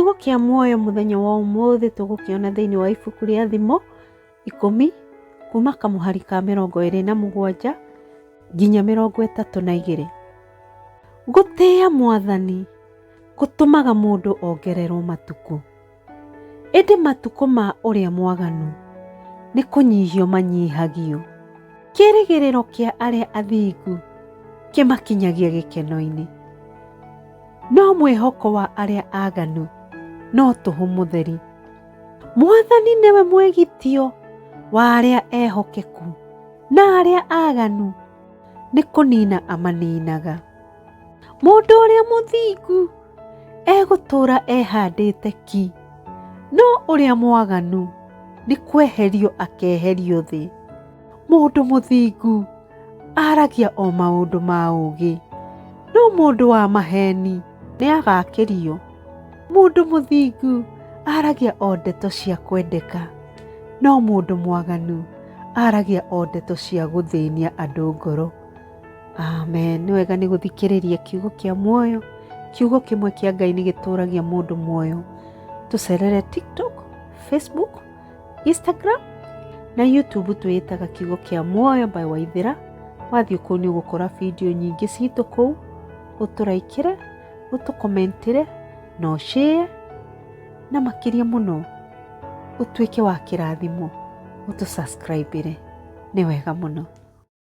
Kiugo kĩa muoyo mũthenya wa ũmũthĩ tũgũkĩona thĩinĩ wa ibuku rĩa Thimo 10 kuma kamũhari ka 27 nginya 32. Gũtĩĩa Mwathani gũtũmaga mũndũ ongererwo matukũ, ĩndĩ matukũ ma ũrĩa mwaganu nĩ kũnyihio manyihagio. Kĩĩrĩgĩrĩro kĩa arĩa athingu kĩmakinyagia gĩkeno-inĩ, no mwĩhoko wa arĩa aganu no tũhũ mũtheri. Mwathani nĩwe mwĩgitio wa arĩa ehokeku, na arĩa aganu nĩ kũnina amaninaga. Mũndũ ũrĩa mũthingu egũtũũra ehandĩte ki, no ũrĩa mwaganu nĩ kweherio akeherio thĩ. Mũndũ mũthingu aragia o maũndũ ma ũũgĩ, no mũndũ wa maheeni nĩ agakĩrio. Mũndũ mũthingu aragia o ndeto cia kwendeka, no mũndũ mwaganu aragia o ndeto cia gũthĩnia andũ ngoro. Amen. Nĩ wega nĩ gũthikĩrĩria kiugo kĩa muoyo. Kiugo kĩmwe kĩa Ngai nĩ gĩtũragia mũndũ muoyo. Tũcerere TikTok, Facebook, Instagram na YouTube twĩĩtaga kiugo kĩa muoyo by Waithĩra. Wathiĩ kũu nĩ ũgũkora video nyingĩ citũ kũu, ũtũraikĩre, ũtũkomentĩre na ũshare na makĩria mũno ũtuĩke wa kĩrathimo ũtũ subscribe-ĩre. Nĩ wega mũno.